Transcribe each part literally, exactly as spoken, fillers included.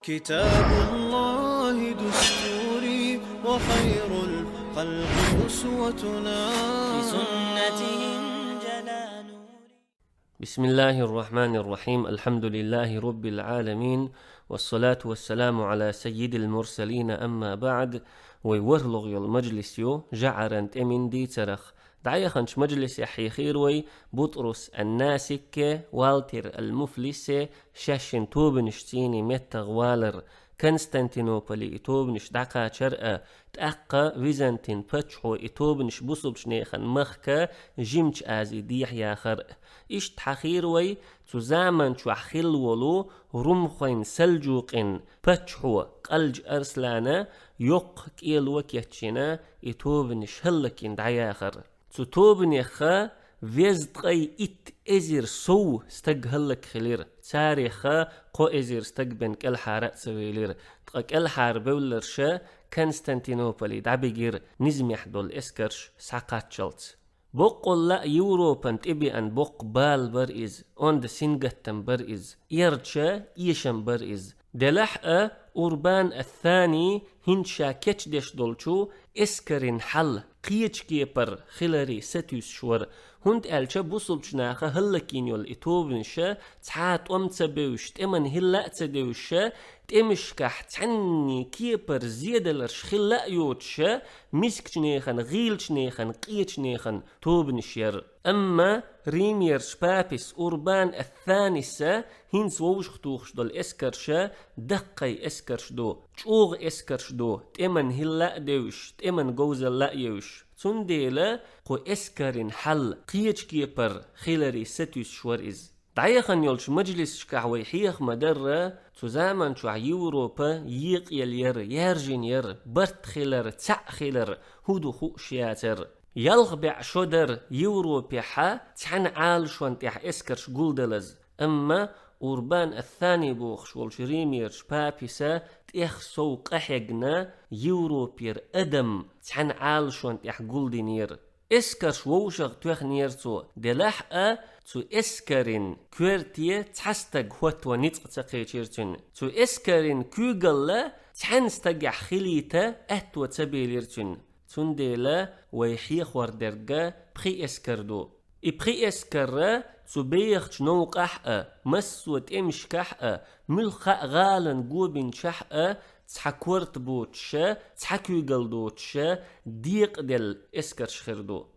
كتاب الله دستوري وخير الخلق أسوتنا. بسنته انجلى نوري. بسم الله الرحمن الرحيم. الحمد لله رب العالمين. والصلاة والسلام على سيد المرسلين. أما بعد. Вай ворхӀлагӀа йола мажлис ю жаӀаран тӀеман дийцарах. ДӀаяханчу мажлисехь хьехира вай БутӀрус ан-Насикке, Валтер ал-Муфлисе, шаьшшинна тобанаш цӀийне меттах валар, Константинополе и тобанаш дӀакхачар а, тӀаккха Византин паччахьо и тобанаш бусулбчу нехан махка Жимачу Ази дехьаяхар а. Иштта хьахийра вай цу заман чохь хилла волу румхойн-сальджукъийн паччахьо Къалджа Арслана йоккха кӀело кечйина и тобанаш хӀаллакйина дӀаяхар. Цу тобанеха везткъе итт эзар сов стаг хӀаллакьхилира, цареха кхо эзар стаг бен кӀелхьара а ца велира, ткъа кӀелхьара бевлларша Константинополе дӀабигира низамехь долу эскарш схьакхаччалц. Боккъалла а Европан тӀебеана боккха бала бара иза, онда сингаттам бара иза, эрча эшам бара иза. Делахь а Урбан ас-Сани хӀинца ша кечдеш долчу эскаран хьал кхечу кепара хиларе сатуьйсуш вара, хӀунда аьлча бусулбчу наха хӀаллакйина йолу и тобанаша цхьа а тӀом ца бевзаш, тӀеман хӀилла а ца девзаш, тӀемашкахь цхьанний кепара зеделларш хилла а йоцуша, мискачу нехан, гӀийлачу нехан, къечу нехан тобанаш яра. Амма Римерчу папис Урбан ас-Саниса хӀинца вовшахтухуш долу эскарша даккхий эскарш ду, чӀогӀа эскарш ду, тӀеман хӀилла а девзаш, тӀеман говзалла а евзаш. Цундела кху эскаран хьал кхечу кепара хиларе сатуьйсуш вара иза. ДӀаяхана йолчу мажлисашкахь вай хьеха ма-дарра, цу заман чохь Европа екъаелла яра, яьржина яра, барт хилар, цхьаъ хилар, хӀун ду хууш яцара. Ялх бӀе шо дара Европехьа цхьана Ӏалашонна тӀехь эскарш гулдалаза. Амма Урбан ас-Сани бохуш волчу Римерчу паписа тӀех сов къахьегна Европера адам цхьана Ӏалашонна тӀехь гулдинера. Эскарш вовшах тоьхнера цо, делахь а цу эскаран коьрте цхьа стаг хӀоттаван ницкъ ца кхечира цуьнан. Цу эскаран куьйгалла цхьана стагехь хилийта аьтто ца белира цуьнан. Цундела вай хьехор дерг пхи эскар ду. И пхи эскарра цу бехачу новкъахь а, массо а тӀемашкахь а, муьлхха а гӀалан гобинчохь а цхьа корта боцуша, цхьа куьйгалла доцуша, декъаделла эскарш хир ду.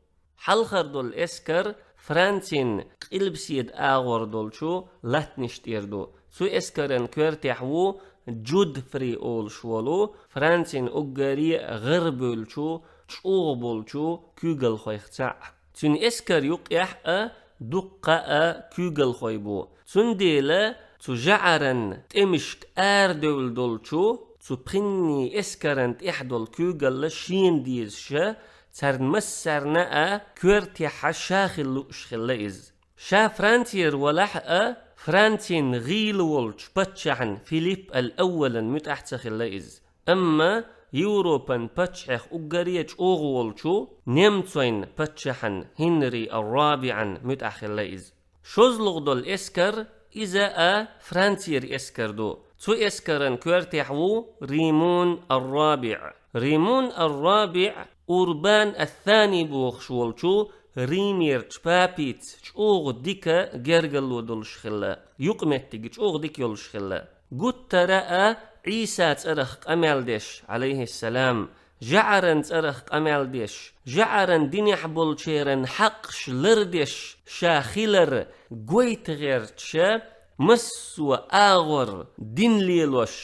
Хьалхара долу эскар Францин къилбаседа агӀор долчу латтанаш тӀера ду. Цу эскаран коьртехь ву Джудфри олуш волу, Францин уггаре а гӀарабевллачу, чӀогӀа болчу куьйгалхойх цхьаъ. Цуьнан эскар юккъехь а дуккха а куьйгалхой бу. Цундела цу жаӀаран тӀемашка арадевлла долчу цу пхинний эскаран тӀехь долу куьйгалла шена дезаша, царна массарна а коьртехьа ша хила лууш хилла иза. Ша Францера валахь а, Францин гӀийла волчу паччахьна Филипп ал-Аввалан муьтӀахь ца хилла иза. Амма Европан паччахьех уггаре а чӀогӀа волчу немцойн паччахьна Хенри ар-РабиӀан муьтӀахь хилла иза. ШозлагӀа долу эскар, иза а Францера эскар ду. Цу эскаран коьртехь ву Римун ар-РабиӀ. Римун ар-РабиӀ Урбан ас-Сани бохуш волчу Римерчу папица чӀогӀа дика гергарло долуш хилла, юкъаметтиг чӀогӀа дика йолуш хилла. Гуттара а Ӏийса цӀарах къамел деш, Ӏалайхиссалам, жаӀаран цӀарах къамел деш, жаӀаран динехь болчеран хьакъаш лардеш ша хилар гойта гӀерташ, массо а агӀор дин лелош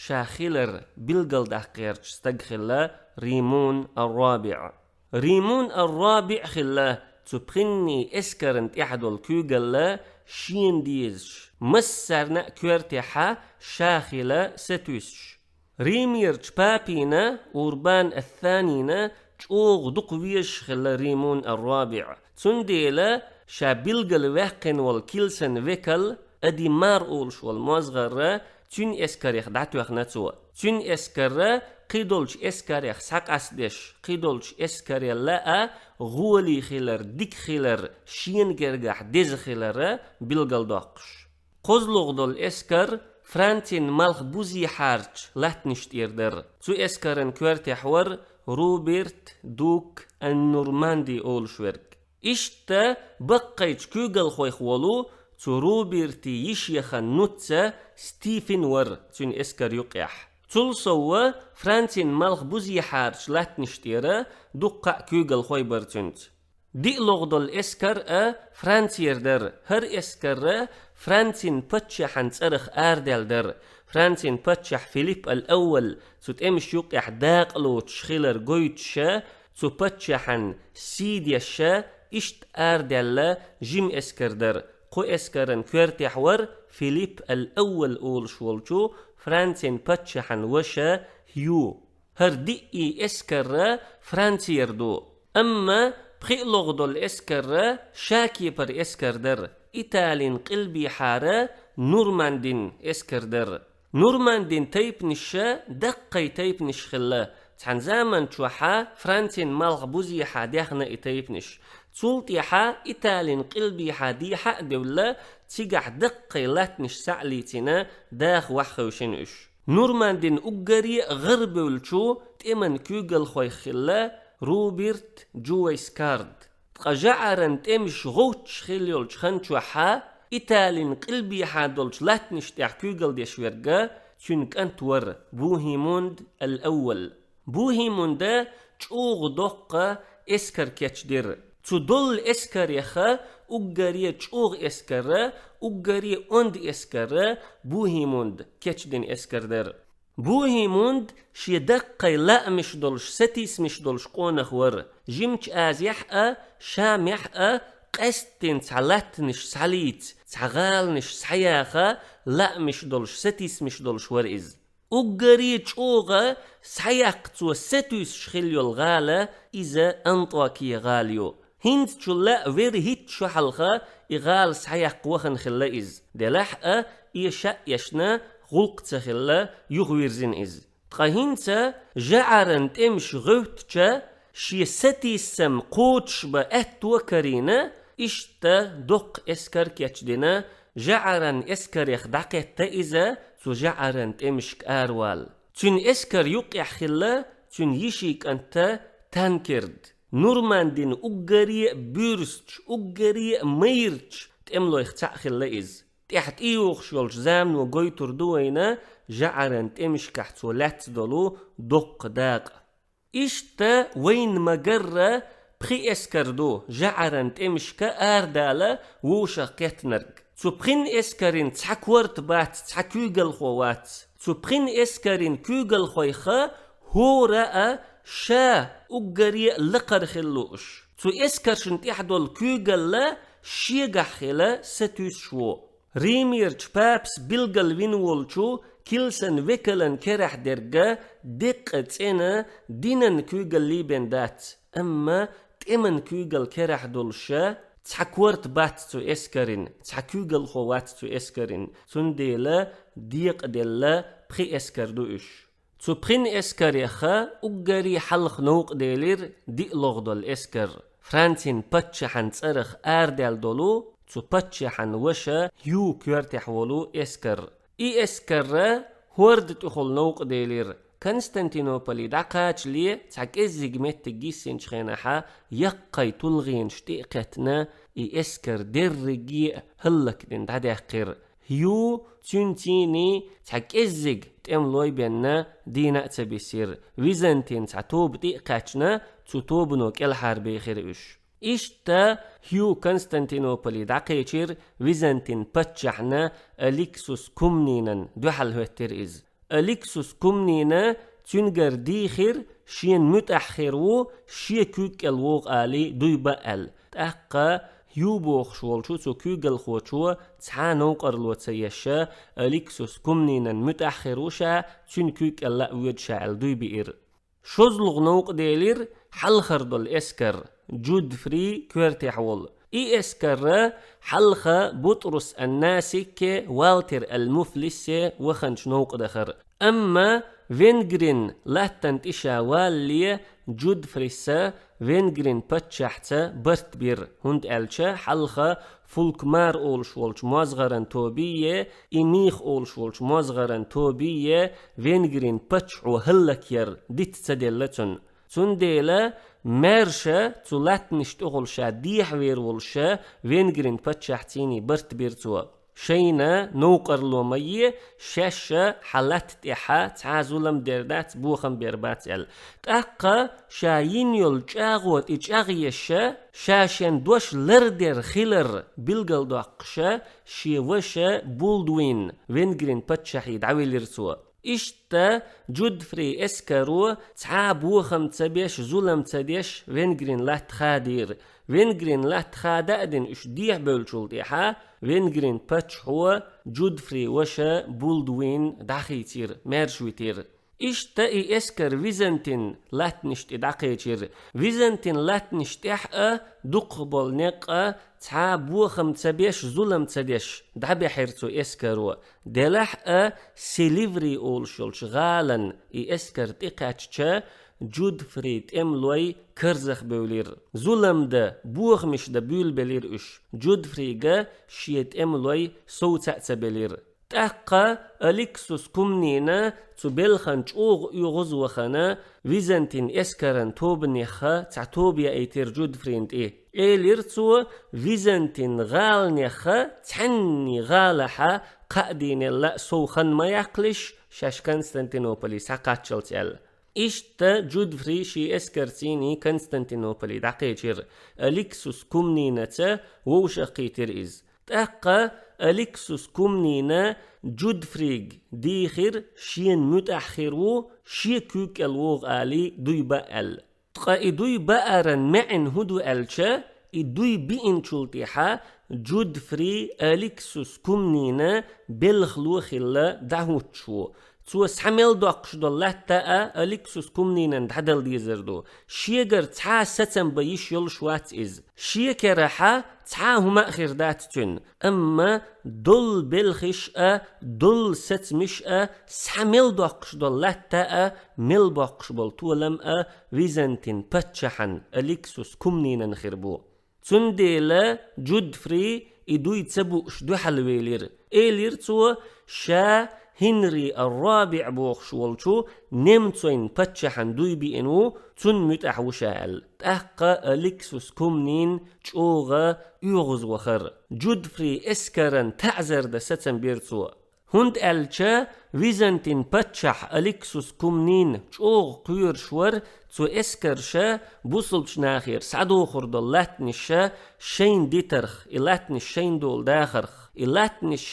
ша хилар билгалдаккха гӀерташ стаг хилла Римун ар-РабиӀ. Римун ар-РабиӀ хилла цу пхинний эскаран тӀехь долу куьйгалла шена дезаш, массарна а коьртехьа ша хила сатуьйсуш. Римерчу папина Урбан ас-Санина чӀогӀа дукха везаш хилла Римун ар-РабиӀ. Цундела ша билгалваьккхина волу килсан векал Адимар олуш волу мозгӀарра цуьнан эскарех дӀатоьхна цо. Цуьнан эскарра кхидолчу эскарех схьакъастадеш, кхидолчу эскарел а гӀоле хилар, дика хилар, шена гергахь деза хилар билгалдоккхуш. КхозлагӀа долу эскар Францин малх бузехьарчу латтанаш тӀера дара. Цу эскаран коьртехь вара Руберт Дук ан-Нурманди олуш верг. Иштта баккхийчу куьйгалхойх волу цу Руберти йишехан нуц Стефен вара цуьнан эскар юкъехь. Цул сов Францин малх бузехьарчу латтанаш тӀера дуккха а куьйгалхой бара цуьнца. Диъ логӀа долу эскар а Францера дара. ХӀара эскар а Францин паччахьан цӀарах арадаьлла дара. Францин паччахь Филипп ал-Аввал цу тӀемаш юкъехь дакъа лоцуш хилар гойтуш а, цу паччахьан сий деш а, иштта арадаьлла жима эскар дара. Кху эскаран коьртехь вара Филипп ал-Аввал олуш волчу Францин паччахьан ваша Хью. ХӀара диъ эскар а Францера ду. Амма пхиъ логӀа долу эскар а ша кепара эскар дара. Италин къилбехьара Нурмандин эскар дара. Нурмандин тайпанаш а даккхий тайпанаш хилла. Цхьана заман чохь Францин малх бузехьа даьхна и тайпанаш. Цул тӀаьхьа Италин къилбехьа дехьа а девлла, цигахь даккхий латтанаш схьа а лийцина, даха ваххевшина уьш. Нурмандин уггаре а гӀарабевллачу тӀеман куьйгалхойх хилла Руберт Джуэйскард. Ткъа жаӀаран тӀемаш гӀовтташ хилла йолчу хан чохь Италин къилбехьа долчу латтанаш тӀехь куьйгалла деш верг а цуьнан кӀант вара Бухимунд ал-Аввал. Бухимунда чӀогӀа доккха эскар кечдира. Цу доллу эскарех уггаре чӀогӀа эскар а, уггаре онда эскар а Бухимунда кечдина эскар дара. Бухимунд шен даккхий лаамаш долуш, сатийсамаш долуш къонах вара. Жимачу Азехь а, Шамехь а къаьсттина цхьа латтанаш схьалийца, цхьа гӀаланаш схьаяха лаамаш долуш, сатийсамаш долуш вара иза. Уггаре чӀогӀа схьаяккха цо сатуьйсуш хилла йолу гӀала иза Антокия гӀала ю. ХӀинцачул а вуьрхӀитта шо хьалха и гӀала схьаяккха вахана хилла иза. Делахь а, эша а эшна, гӀуллакх ца хилла, юхавирзина иза. Ткъа хӀинца жаӀаран тӀемаш гӀевттача, шен сатийсам кхочушбан аьтто карийна, иштта доккха эскар кечдина, жаӀаран эскарех дӀакхетта иза, цу жаӀаран тӀемашка аравала. Цуьнан эскар юккъехь хилла цуьнан йишин кӀант Танкерд. Нурмандин уггаре а буьрсачу, уггаре а майрачу тӀемалойх цхьаъ хилла иза. ТӀаьхьа тӀейогӀуш йолчу замано гойтур ду вайна жаӀаран тӀемашкахь цо лаьцна долу доккха дакъа. Иштта вайна ма-гарра пхи эскар ду жаӀаран тӀемашка арадала вовшах кхеттинарг. Цу пхин эскарин цхьа корта бац, цхьа куьйгалхо вац. Цу пхин эскарин куьйгалхойх хӀора а ша уггаре а лакхара хила лууш. Цу эскаршна тӀехь долу куьйгалла шегахь хила сатуьйсуш ву. Римерчу папас билгалвина волчу килсан векалан керахь дерг деккъа цӀена динан куьйгаллий бен дац, амма тӀеман куьйгал керахь долуша цхьа корта бац цу эскарин, цхьа куьйгалхо вац цу эскарин, цундела декъаделла пхи эскар ду уьш. Цу пхин эскарех уггаре хьалха новкъаделира диъ логӀа долу эскар. Францин паччахьан цӀарах арадаьлла долу, цу паччахьан ваша Хью коьртехь волу эскар. И эскар хӀорда тӀехула новкъаделира. Константинополе дӀакхачале цхьа кӀеззиг меттиг йиссинчу хенахь яккхий тулгӀенаш тӀе а кхеттина, и эскар дерриге а хӀаллакдина дӀадаьккхира. Хью, цуьнан цӀийний цхьа кӀеззиг тӀемалой бенна дийна а ца бисира. Византин цхьа тоба тӀе а кхаьчна, цу тобано кӀелхьарбехира уьш. Иштта Хью Константинополе дӀакхечира, Византин паччахьна Аликсус Кумнинан дуьхьал хӀоьттира иза. Аликсус Кумнина цуьнгара дийхира, шена муьтӀахь хир ву, шен куьг кӀел вогӀу алий дуй бан аьлла. ТӀаккха Хью бохуш волчу цу куьйгалхочо цхьа а новкъарло ца еш, Аликсус Кумнинан муьтӀахь хир ву ша, цуьнан куьг кӀел а воьду ша аьлла дуй биира. ШозлагӀа новкъаделира хьалхара долу эскар, Джудфри коьртехь волу. И эскар хьалха Бутрус ан-Насикке, Валтер ал-Муфлиссе ваханчу новкъадахара. Амма Венгрин латтана тӀе ша валале, Джудфриса Венгрин паччахьца барт бира, хӀунда аьлча хьалха Фулкмар олуш волчу мозгӀаран тобие, и Мих олуш волчу мозгӀаран тобие Венгрин паччахьо хӀаллакьяр диц ца делла цунна. Цундела маьрша цу латтанаш тӀехула ша дехьавер волуш Венгрин паччахьцийний барт бира цо. Шайна новкъарло ма е, шаьш хьан латта тӀехь цхьа а зулам дер дац, бохам бер бац аьлла. ТӀаккха ша йина йолу чӀагӀо тӀе чӀагӀъеш, ша шен дош лардер хилар билгалдоккхуш, шен ваша Булдвин Венгрин паччахье дӀавелира цо. Иштта Джудфри эскаро цхьа а бохам ца беш, зулам ца деш, Венгрин латта хадийра. Венгрин латта хада а дина уьш дехьабевллачул тӀаьхьа, Венгрин паччахьо Джудфри ваша Булдвин дӀахийцира, маьрша витира. Иштта и эскар Византин латтанаш тӀе дӀакхечира. Византин латтанаш тӀехь а дукхахболу некъ а цхьа а бохам ца беш, зулам ца деш, дӀабаьхьира цу эскаро. Делахь а Селиври олуш йолчу гӀалан и эскар тӀекхаьчча, Джудфри тӀемалой карзахбевлира. Зулам дан, бохамаш дан буьйлабелира уьш. Джудфрига шен тӀемалой совца а ца белира. ТӀаккха Аликсус Кумнина цу белхан чӀогӀа оьгӀаз вахана, Византин эскаран тобанех цхьа тоба яийтира Джудфрин тӀе. Элира цо: «Византин гӀаланех цхьанний гӀалахь кхаа дийнал а сов хан ма яккхалаш, шаьш Константинополе схьакхаччалц», — аьлла. Иштта Джудфри шен эскарцийний Константинополе дӀакхечира, Аликсус Кумнинаца вовшахкхийтира иза. ТӀаккха Аликсус Кумнина Джудфрига дийхира, шена муьтӀахь хир ву, шен куьйга кӀел вогӀу алий дуй баа аьлла. Ткъа и дуй бааран маьӀна хӀун ду аьлча, и дуй биъначул тӀаьхьа Джудфри Аликсус Кумнина белхало хилла дӀахӀуттуш ву. Цо схьа мел доккхуш долу латта а Аликсус Кумнинан дӀадала дезар ду. Шегара цхьа а сацам бан йиш йолуш вац иза. Шен керахь цхьа а хӀума а хир дац цуьнан, амма долу белхаш а, долу сацамаш а, схьа мел доккхуш долу латта а, мел боккхуш болу толам а Византин паччахьан Аликсус Кумнинан хир бу. Цундела Джудфри и дуй ца бууш дуьхьалвелира. Элира цо, ша Хинри ар-РабиӀ бохуш волчу немцойн паччахьан дуй биъна ву, цунна муьтӀахь ву ша аьлла. ТӀаккха Аликсус Кумнин чӀогӀа оьгӀаз вахара. Джудфри эскаран таӀзар дан сацам бира цо. ХӀунда аьлча Византин паччахь Аликсус Кумнин чӀогӀа кхоьруш вара цу эскарша бусалбачу нахера схьадохур долу латтанаш шайна дитарх, и латтанаш шайна долу дахарх, и латтанаш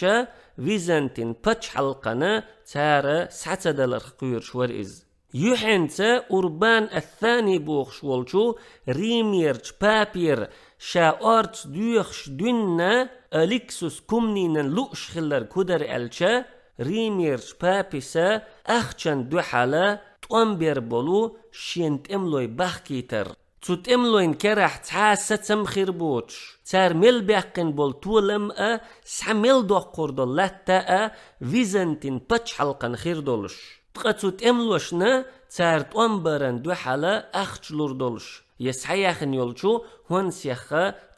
Византин пачхьалкхана цара схьа ца даларх кхоьруш вара иза. Юьхьенца Урбан ас-Сани бохуш волчу римерчу папера ша орца доьхуш дуьйна Аликсус Кумнинан лууш хилларг хӀун дара аьлча, римерчу паписа ахчан дуьхьала тӀом бер болу шен тӀемалой бахкийтар. Цу тӀемалойн керахь цхьа а сацам хир боцуш, цара мел баьккхина болу толам а, схьа мел доккхур долу латта а Византин пачхьалкхана хир долуш. Ткъа цу тӀемалошна цара тӀом баран дуьхьала ахча лур долуш, я схьаяьхна йолчу хӀонсех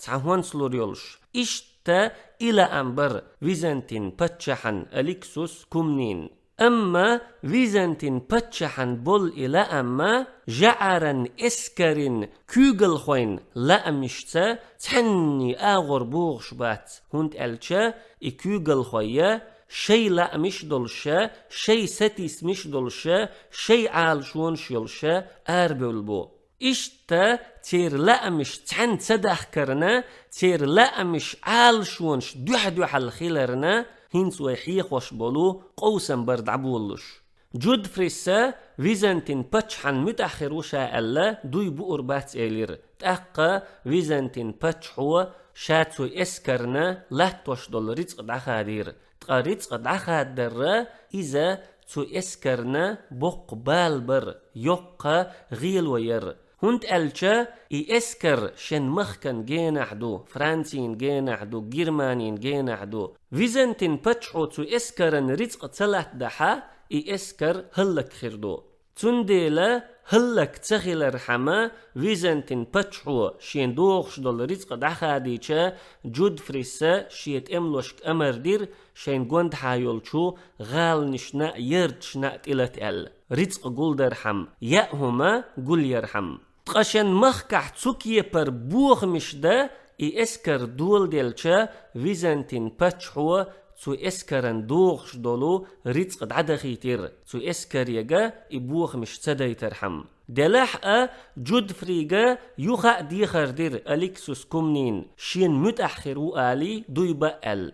цхьа хӀонс лур йолуш. Иштта и лаам бара Византин паччахьан Аликсус Кумнин. Амма Византин паччахьан болу и лаам жаӀаран эскарин куьйгалхойн лаамашца цхьанний агӀор богӀуш бац, хӀунда аьлча и куьйгалхой шайн лаамаш долуш, шайн сатийсамаш долуш, шайн Ӏалашонаш йолуш арабевлла бу. Иштта церан лаамаш цхьаьна ца дахкарна, церан лаамаш Ӏалашонаш дуьхь-дуьхьал хиларна, хӀинца вай хьехош болу къовсам бара дӀаболалуш. Джудфриса Византин паччахьан муьтӀахь хир ву ша аьлла, дуй буур бац элира. ТӀаккха Византин паччахьо ша цу эскарна латтош долу рицкъ дӀахадийра. Ткъа рицкъ дӀахадарра иза цу эскарна боккха бала бара, йоккха гӀело яра. ХӀунда аьлча и эскар шен махкан генахь ду, Францин генахь ду, Германин генахь ду. Византин паччахьо цу эскаран рицкъ ца латтадахь, и эскар хӀаллакьхир ду. Цундела хӀаллак ца хилархьама, Византин паччахьо шен догӀуш долу рицкъа дӀахадийча, Джудфриса шен тӀемалошка амар дира, шайн гондахьа йолчу гӀаланашна а, ярташна а тӀелата аьлла, рицкъа гулдархьама, яа хӀума гулъярхьама. Ткъа шен махкахь цу кепара бохамаш дан и эскар доладелча, Византин паччахьо цу эскаран догӀуш долу рицкъа дӀадахийтира, цу эскарега и бохамаш ца дайтархьама. Делахь а, Джудфрига юха а дехар дира Аликсус Кумнина, шена муьтӀахь хир ву алий, дуй баа аьлла.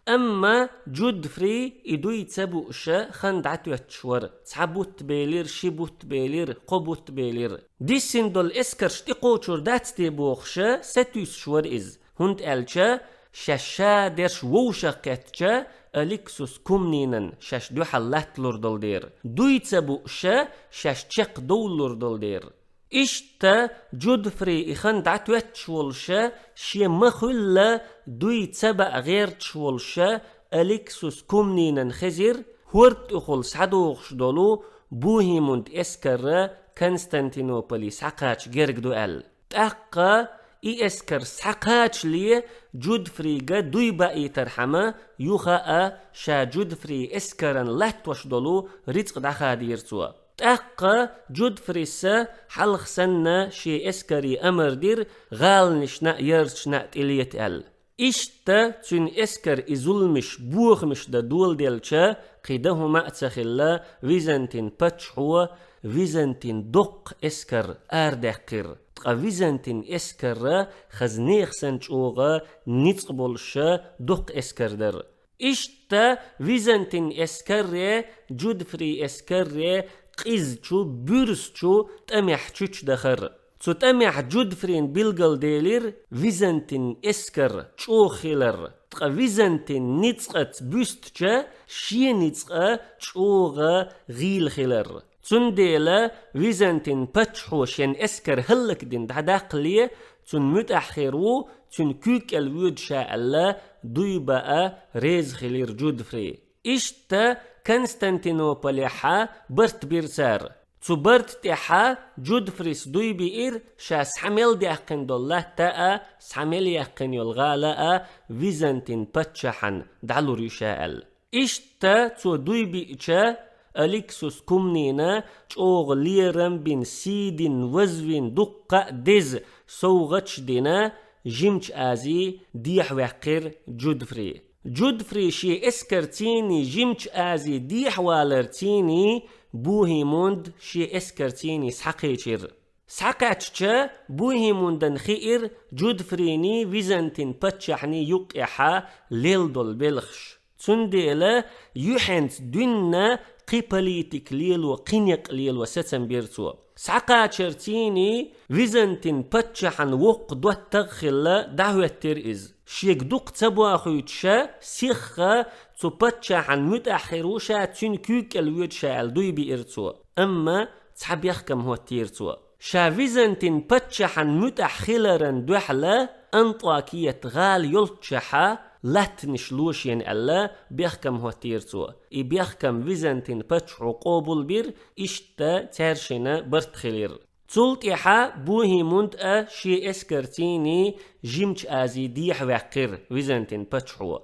Амма Джудфри и дуй ца бууша хан дӀатоьттуш вара, цхьа бутт белира, ши бутт белира, кхо бутт белира. Диссина долу эскарш тӀекхочур дац те бохуша, сатуьйсуш вара иза, хӀунда аьлча шаьш ша дерш вовшах кхеттача, Аликсус Кумнинан шаьш дуьхьал латталур долу дера, дуй ца бууша шаьш чекхдовлалур долу дера. Иштта Джудфри и хан дӀатоьттуш волуша, шен ма-хуьллу дуй ца баа гӀерташ волуша, Аликсус Кумнинан хезира, хӀорда тӀехула схьадогӀуш долу Бухимунд эскарра Константинополе схьакхача герга ду аьлла. ТӀаккха и эскар схьакхачале Джудфрига дуй баийтархьама, юха а ша Джудфри эскаран латтош долу рицкъа дӀахадийра цо. ТӀаккха Джудфриса хьалха санна шен эскаре амар дира, гӀаланашна а, ярташна а тӀелета аьлла. Иштта цуьнан эскар и зуламаш, бохамаш дан доладелча, кхин дан хӀума а ца хилла, Византин паччахьо Византин доккха эскар арадаьккхира. Ткъа Византин эскарра хаза нехан санна чӀогӀа ницкъ болуша доккха эскар дара. Иштта Византин эскарре, Джудфри эскарре къизачу, буьрсачу тӀамехь чучдахар. Цу тӀамехь Джудфрин билгалделира Византин эскар чӀогӀа хилар, ткъа Византин ницкъаца буьстича шен ницкъа чӀогӀа гӀийла хилар. Цундела Византин паччахьо шен эскар хӀаллакдина дӀадаккхале, цунна муьтӀахь хир ву, цуьнан куьйга кӀел воьду ша аьлла, дуй баа реза хилира Джудфри. Иштта Константинополехьа барт бира цара. Цу барта тӀехьа Джудфрис дуй биира, ша схьа мел даьккхина долу латта а, схьа мел яьккхина йолу гӀала а Византин паччахьан дӀалур ю ша аьлла. Иштта цо дуй биъча, Аликсус Кумнина чӀогӀа лерам бина, сий дина, вазвина, дуккха а деза совгӀаташ дина, Жимачу Ази дехьаваьккхира Джудфри. Джудфри шен эскарцийний Жимачу Ази дехьаваларцийний Бухимунд шен эскарцийний схьакхечира. Схьакхаьчча, Бухимундан хиира Джудфриний Византин паччахьний юккъехьа лелла долу белхаш. Цундела юьхьанца дуьйна кхин политика лело, кхин некъ лело сацам бира цо. Схьакхачарцийний Византин паччахьан воккха доттагӀа хилла дӀахӀоьттира иза. Шега дукха ца бохуьйтуша, сихха цу паччахьан муьтӀахь хир ву ша, цуьнан куьйга кӀел воьду ша аьлла дуй биира цо. Амма цхьа бехкам хӀоттийра цо. Ша Византин паччахьан муьтӀахь хиларан дуьхьала Антокият гӀала йолччехьа латтанаш ло шена аьлла, бехкам хӀоттийра цо. И бехкам Византин паччахьо къобал бира, иштта цаьршина барт хилира. Цул тӀаьхьа Бухимунд а шен эскарцийний Жимачу Ази дехьаваьккхира Византин паччахьо.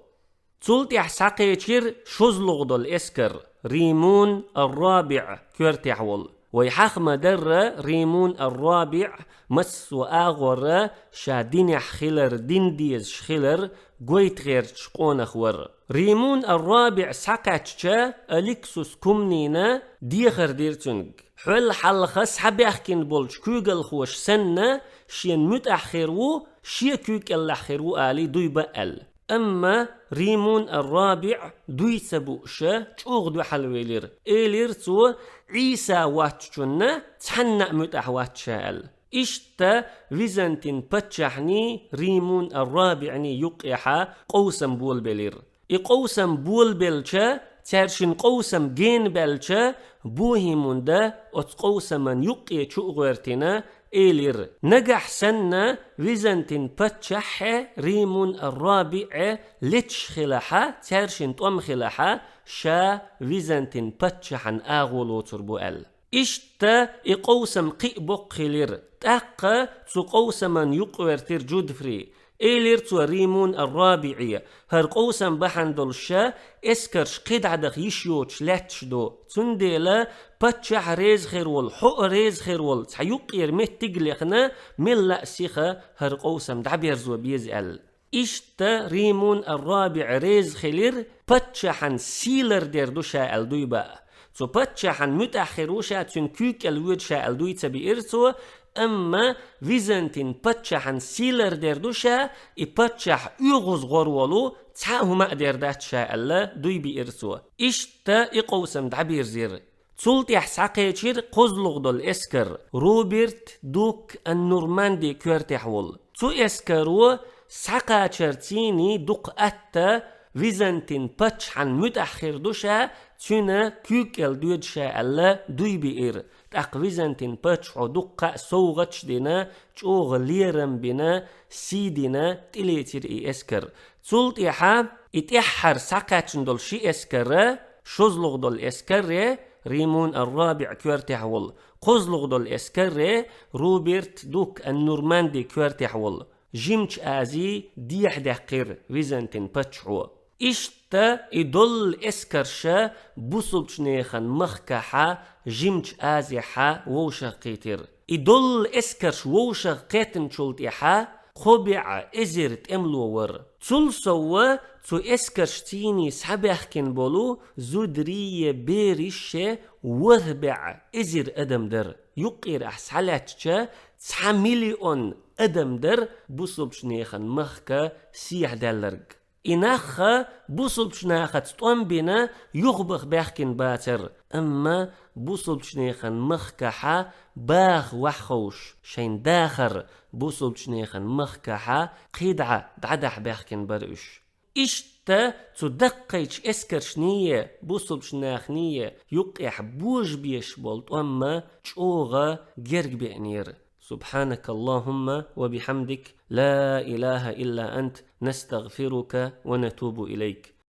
Цул тӀаьхьа схьакхечира шозлагӀа долу эскар, Римун ар-РабиӀ коьртехь волу. Вай хьаха ма-дарра, Римун ар-РабиӀ массо а агӀорра ша динехь хилар, дин дезаш хилар гойта гӀерташ къонах вара. Римун ар-РабиӀ схьакхаьчча, Аликсус Кумнина дехар дира цуьнга. Хьол хьалха схьабаьхкина болчу куьйгалхоша санна, шена муьтӀахь хир ву, шен куьйга кӀеллахь хир ву алий дуй баа аьлла. Амма Римун ар-РабиӀ дуй ца бууша, чӀогӀа дуьхьалвелира. Элира цо: «Ӏийса воцчунна цхьанна а муьтӀахь вац ша», – аьлла. Иштта Византин паччахьний Римун ар-РабиӀний юккъехьа къовсам болабелира. И къовсам болабелча, цаьршинна къовсам генабаьлча, Бухимунда оцу къовсаман юккъе чу а гӀоьртина, элира: «Нагахь санна Византин паччахье, Римун ар-РабиӀе леташ хилахьа, цаьршинна тӀом хилахьа, ша Византин паччахьан агӀо лоцур бу», – аьлла. Иштта и къовсам кхин а боккха хилира. ТӀаккха цу къовсаман юкъвертира Джудфри. Элира цо Римун ар-РабиӀе: «ХӀара къовсам бахьана долуш ша эскарш кхидӀа даха йиш йоцуш лаьтташ ду. Цундела паччахь а реза хир волу, хьо а реза хир волу, цхьа юккъера меттиг а лехна, мелла а сиха хӀара къовсам дӀаберзо беза», аьлла. Иштта Римун ар-РабиӀ реза хилира, паччахьан сий лардер ду ша аьлла дуй баа. Цу паччахьан муьтӀахь хир ву ша, цуьнан куьйга кӀел воьду ша аьлла дуй ца биира цо, амма Византин паччахьан сий лардер ду ша, и паччахь оьгӀаз гӀор волу, цхьа а хӀума а дер дац ша аьлла дуй биира цо. Иштта и къовсам дӀабирзира. Цул тӀаьхьа схьакхечира кхозлагӀа долу эскар, Руберт Дук ан-Нурманди коьртехь волу. Цу эскаро схьакхачарций дукха атта Византин паччахьан муьтӀахь хир ду ша, цуьнан куьйга кӀел доьду ша аьлла дуй биира. ТӀаккха Византин паччахьо дуккха а совгӀаташ а дина, чӀогӀа лерам бина, сий дина, тӀелецира и эскар. Цул тӀаьхьа и тӀаьххьара схьакхаьчна долу ши эскар, шозлагӀа долу эскар, Римун ар-РабиӀ коьртехь волу, кхозлагӀа долу эскар, Руберт Дук ан-Нурманди коьртехь волу, Жимачу Ази дехьадаьккхира Византин паччахьо. Иштта и доллу эскарша бусулбчу нехан махкахьа, Жимачу Азехьа вовшахкхийтира. И доллу эскарш вовшах кхеттачул тӀаьхьа кхо бӀе эзар тӀемало вара. Цул совгӀа цу эскаршций схьабаьхкина болу зударий, бераш, ворхӀ бӀе эзар адам дара. Юккъера ахь схьалаьцча, цхьа миллион адам дара бусулбчу нехан махка сехьадаьлларг. И нахха бусулбчу нахаца тӀом бина юхабаха баьхкина бацара, амма бусулбчу нехан махкахьа баха ваха ховш, шайн дахар бусулбчу нехан махкахьа кхидӀа дӀадахьа баьхкина бара уьш. Иштта цу даккхийчу эскаршний, бусулбчу нахний юккъехь божабеш болу тӀом чӀогӀа герга беанера. سبحانك اللهم وبحمدك، لا إله إلا أنت، نستغفرك ونتوب إليك.